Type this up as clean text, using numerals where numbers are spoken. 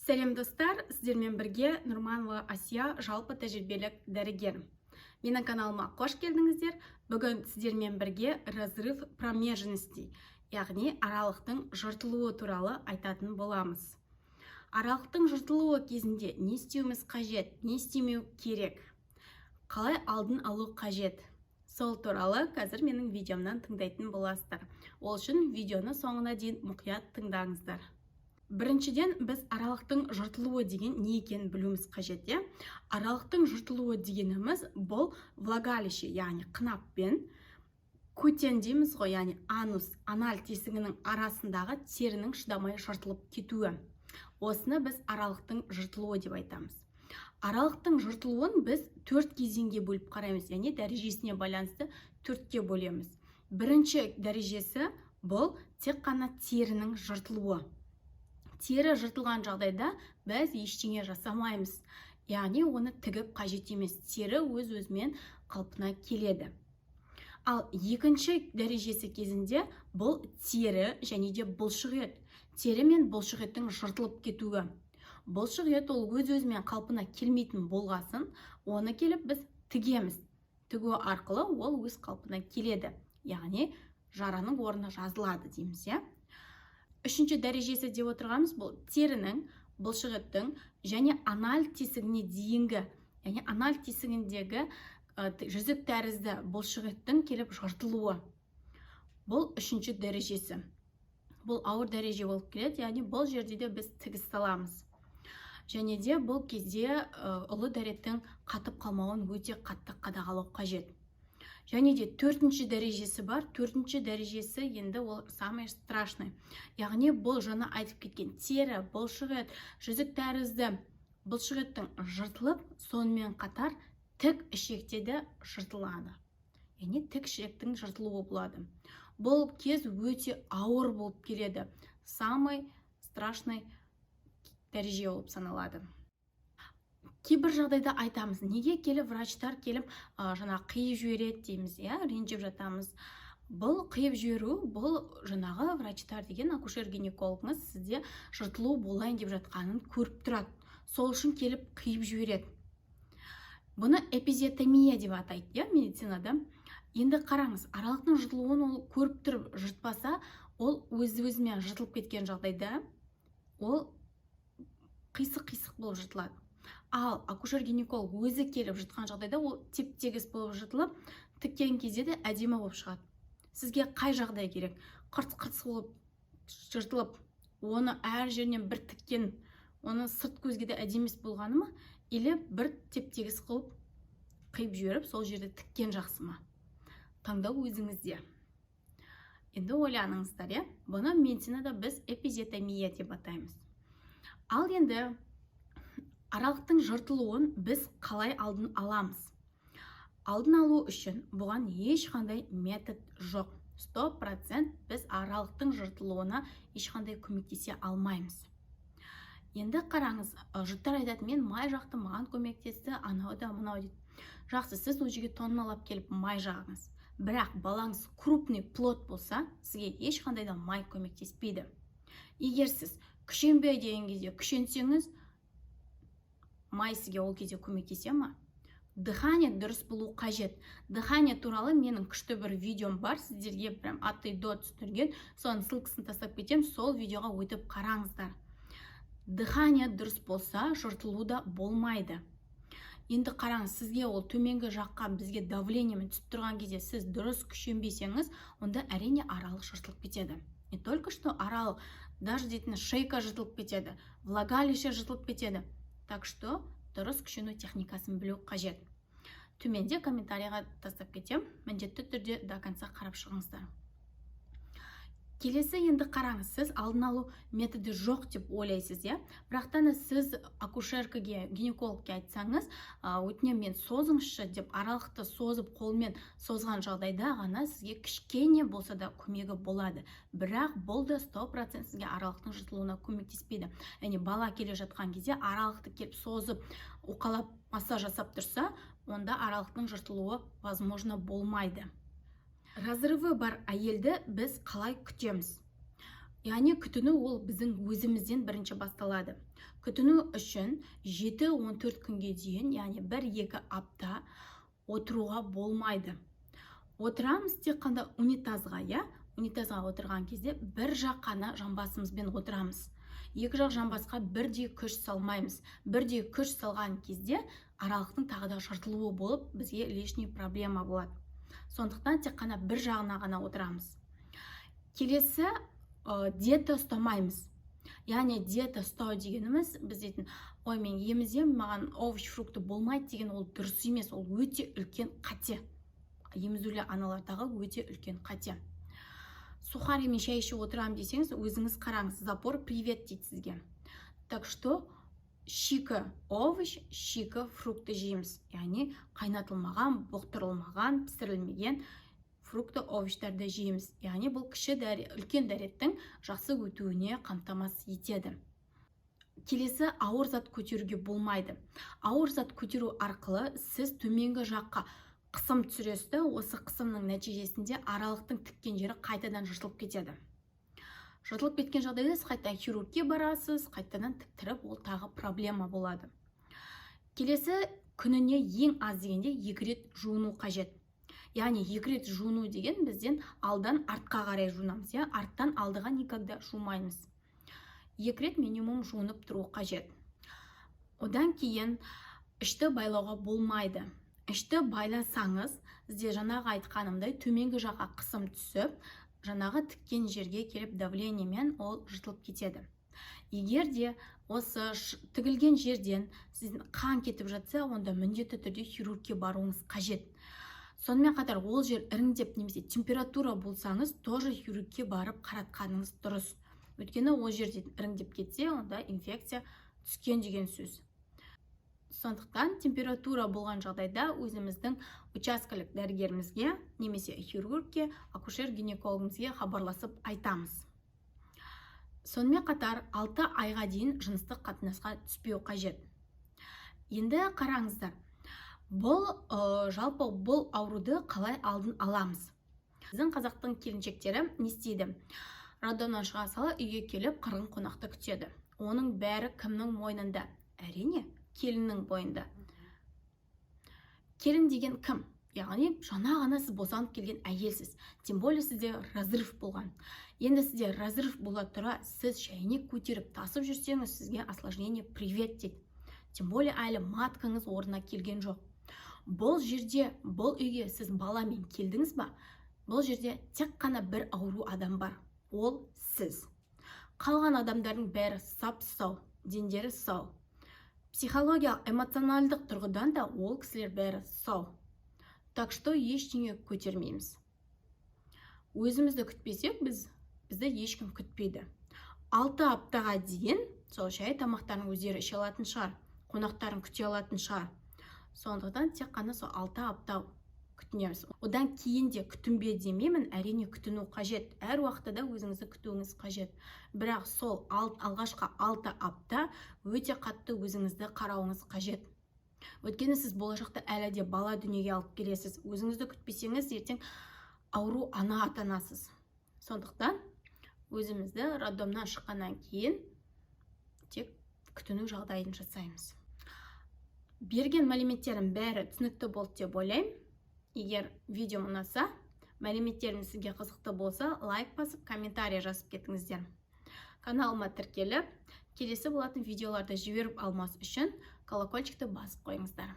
Сәлем, достар! Сіздермен бірге Нұрманова Асия, жалпы тәжірибелік дәрігер. Менің каналыма қош келдіңіздер! Бүгін сіздермен бірге разрыв промежности, яғни аралықтың жыртылуы туралы айтатын боламыз. Аралықтың жыртылуы кезінде не істеуіміз қажет, не істемеу керек, қалай алдын алу қажет, сол туралы қазір менің видеомнан тыңдайтын боласыздар. Ол үшін видеоны соңына дейін мұқият тыңдаңыздар. Біріншіден, біз аралықтың жыртылуы деген не екенін білуіміз қажет, иә. Аралықтың жыртылуы дегеніміз — бұл влагалище, яғни қынаппен көтен дейміз ғой, яғни анус, аналь тесігінің арасындағы терінің шыдамай жыртылып кетуі. Осыны біз аралықтың жыртылуы деп айтамыз. Аралықтың жыртылуын біз төрт кезеңге бөліп қараймыз, яғни дәрежесіне байланысты төртке бөлеміз. Бірінші дәрежесі — бұл тек қана терінің жыртылуы. Тері жыртылған жағдайда біз ештеңе жасамаймыз, яғни оны тігіп қажет емес, тері өз өзімен қалпына келеді. Ал екінші дәрежесі кезінде бұл тері және де бұлшық ет, тері мен бұлшық еттің жыртылып кетуі. Бұлшық ет ол өз өзімен қалпына келмейтін болғасын, оны келіп біз тігеміз. Тігу арқылы ол өз қалпына келеді, яғни жараның орны жазылады дейміз, иә. Үшінші дәрежесі деп отырғанымыз — бұл терінің, бұлшық еттің және аналь тесігіне дейінгі, яғни аналь тесігіндегі жүзік тәрізді бұлшық еттің келіп жыртылуы. Бұл үшінші дәрежесі, бұл ауыр дәреже болып келеді, яғни бұл жерде де біз тігіс саламыз және де бұл кезде ұлы дәреттің қатып қалмауын өте қатты қадағалау қажет. Және де төртінші дәрежесі бар. Төртінші дәрежесі енді ол самый страшный, яғни бұл жаңа айтып кеткен тері, бұлшық ет, жүзік тәрізді бұлшық еттің жыртылып, сонымен қатар тік ішекте де жыртылады, яғни тік ішектің жыртылуы болады. Бұл кез өте ауыр болып келеді, самый страшный дәреже болып саналады. Кейбір жағдайда айтамыз: неге келіп врачтар келіп жаңағы қиып жібереді дейміз, иә, ренжіп жатамыз. Бұл қиып жіберу, бұл жаңағы врачтар деген акушер гинекологыңыз сізде жыртылу болайын деп жатқанын көріп тұрады, сол үшін келіп қиып жібереді. Бұны эпизиотомия деп атайды, иә, медицинада. Енді қараңыз, аралықтың жыртылуын ол көріп тұрып жыртпаса, ол өз өзімен жыртылып кеткен жағдайда ол қисық қисық болып жыртылады. Ал акушер гинеколог өзі келіп жыртқан жағдайда ол теп тегіс болып жыртылып, тіккен кезде де әдемі болып шығады. Сізге қай жағдай керек? Қырт қырт болып жыртылып, оны әр жерінен бір тіккен, оны сырт көзге де әдемі емес болғаны ма, или бір теп тегіс қылып қиып жіберіп, сол жерде тіккен жақсы ма? Таңдау өзіңізде, енді ойланыңыздар, иә. Бұны медицинада біз эпизиотомия деп атаймыз. Ал енді аралықтың жыртылуын біз қалай алдын аламыз? Алдын алу үшін бұған ешқандай метод жоқ. 100% біз аралықтың жыртылуына ешқандай көмектесе алмаймыз. Енді қараңыз, жұрттар айтады: «Мен май жақтым, маған көмектесті», анау да мынау дейді. Жақсы, сіз ол жерге тонналап келіп май жағыңыз, бірақ балаңыз крупный плод болса, сізге ешқандай да май көмектеспейді. Егер сіз күшенбе деген кезде күшенсеңіз, май сізге ол кезде көмектесе ма? Дыхание дұрыс болу қажет. Дыхание туралы менің күшті бір видеом бар, сіздерге прям от и до түсіндірген. Соның ссылкасын тастап кетемін, сол видеоға өтіп қараңыздар. Дыхание дұрыс болса, жыртылу да болмайды. Енді қараңыз, сізге ол төменгі жаққа бізге давлениемен түсіп тұрған кезде сіз дұрыс күшенбесеңіз, онда, әрине, аралық жыртылып кетеді. Не только что аралық, даже дейтін шейка жыртылып кетеді, влагалище жыртылып кетеді. Так что дұрыс күшену техникасын білу қажет. Төменде комментарийға тастап кетемін, міндетті түрде до конца қарап шығыңыздар. Келесі, енді қараңыз, сіз алдын алу методы жоқ деп ойлайсыз, иә. Бірақтан да сіз акушеркаге, гинекологке айтсаңыз: «Өтінемін, мен созыңызшы», — деп, аралықты созып, қолмен созған жағдайда ғана сізге кішкене болса да көмегі болады. Бірақ бұл да 100% сізге аралықтың жыртылуына көмектеспейді. Яғни бала келе жатқан кезде аралықты келіп созып, уқалап, массаж жасап тұрса, онда аралықтың жыртылуы возможно болмайды. Разрывы бар әйелді біз қалай күтеміз? Яғни күтіну ол біздің өзімізден бірінші басталады. Күтіну үшін 7-14 күнге дейін, яғни 1-2 апта отыруға болмайды. Отырамыз тек қана унитазға, иә? Унитазға отырған кезде бір жақ қана жамбасымызбен отырамыз. Екі жақ жамбасқа бірдей күш салмаймыз. Бірдей күш салған кезде аралықтың тағы да жыртылуы болып, бізге лишний проблема болады. Сондықтан тек қана бір жағына ғана отырамыз. Келесі, диета ұстамаймыз. Яғни диета ұстау дегеніміз, біз дейтін, ой, мен еміземін, маған овощ, фрукты болмайды деген, ол дұрыс емес, ол өте үлкен қате. Емізулі аналардағы өте үлкен қате. Сухаримен шай ішіп отырамын десеңіз, өзіңіз қараңыз, запор привет дейді сізге. Так что шикі овощ, шикі фрукты жейміз, яғни қайнатылмаған, бұқтырылмаған, пісірілмеген фрукты, овощтарды жейміз. Яғни бұл кіші дәрет, үлкен дәреттің жақсы өтуіне қамтамасыз етеді. Келесі, ауыр зат көтеруге болмайды. Ауыр зат көтеру арқылы сіз төменгі жаққа қысым түсіресіз да, осы қысымның нәтижесінде аралықтың тіккен жері қайтадан жыртылып кетеді. Жыртылып кеткен жағдайда сіз қайтадан хирургке барасыз, қайтадан тіктіріп, ол тағы проблема болады. Келесі, күніне ең аз дегенде 2 рет жуыну қажет. Яғни 2 рет жуыну деген бізден алдан артқа қарай жуынамыз, иә, арттан алдыға никогда жумаймыз. 2 рет минимум жуынып тұру қажет. Одан кейін ішті байлауға болмайды. Ішті байласаңыз, сізде жаңағы айтқанымдай төменгі жаққа қысым түсіп, жаңағы тіккен жерге келіп давлениемен ол жыртылып кетеді. Егер де осы тігілген жерден сіздің қан кетіп жатса, онда міндетті түрде хирургке баруыңыз қажет. Сонымен қатар ол жер іріңдеп немесе температура болсаңыз, тоже хирургке барып қаратқаныңыз дұрыс. Өйткені ол жерде іріңдеп кетсе, онда инфекция түскен деген сөз. Сондықтан температура болған жағдайда өзіміздің учаскелік дәрігерімізге немесе хирургке, акушер гинекологымызге хабарласып айтамыз. Сонымен қатар 6 айға дейін жыныстық қатынасқа түспеу қажет. Енді қараңыздар, бұл жалпы бұл ауруды қалай алдын аламыз? Біздің қазақтың келіншектері не істейді? Роддомнан шыға сала үйге келіп қырғын қонақты күтеді. Оның бәрі кімнің мойнында? Әрине, келіннің бойында. Келін деген кім? Яғни жаңа ғана сіз босанып келген әйелсіз, тем более сізде разрыв болған. Енді сізде разрыв бола тұра сіз шәйнек көтеріп тасып жүрсеңіз, сізге осложнение привет дейді. Тем более әлі маткаңыз орнына келген жоқ. Бұл жерде, бұл үйге сіз баламен келдіңіз ба, бұл жерде тек қана бір ауру адам бар, ол сіз. Қалған адамдардың бәрі сап сау, дендері сау, психологиялық, эмоционалдық тұрғыдан да ол кісілер бәрі сау. Так что ештеңе көтермейміз. Өзімізді күтпесек, бізді ешкім күтпейді. 6 аптаға дейін сол шай тамақтарын өздері іше алатын шығар, қонақтарын күте алатын шығар. Сондықтан тек қана сол 6 апта күтінеміз. Одан кейін де күтінбе демеймін, әрине, күтіну қажет. Әр уақытта да өзіңізді күтуіңіз қажет. Бірақ сол алғашқы 6 апта өте қатты өзіңізді қарауыңыз қажет. Өйткені сіз болашақта әлі де бала дүниеге алып келесіз. Өзіңізді күтпесеңіз, ертең ауру ана атанасыз. Сондықтан өзімізді роддомнан шыққаннан кейін тек күтіну жағдайын жасаймыз. Берген мәліметтерім бәрі түсінікті болды деп ойлаймын. Егер видео ұнаса, мәліметтерім сізге қызықты болса, лайк басып, комментарий жазып кетіңіздер. Каналыма тіркеліп, келесі болатын видеоларды жіберіп алмас үшін колокольчикті басып қойыңыздар.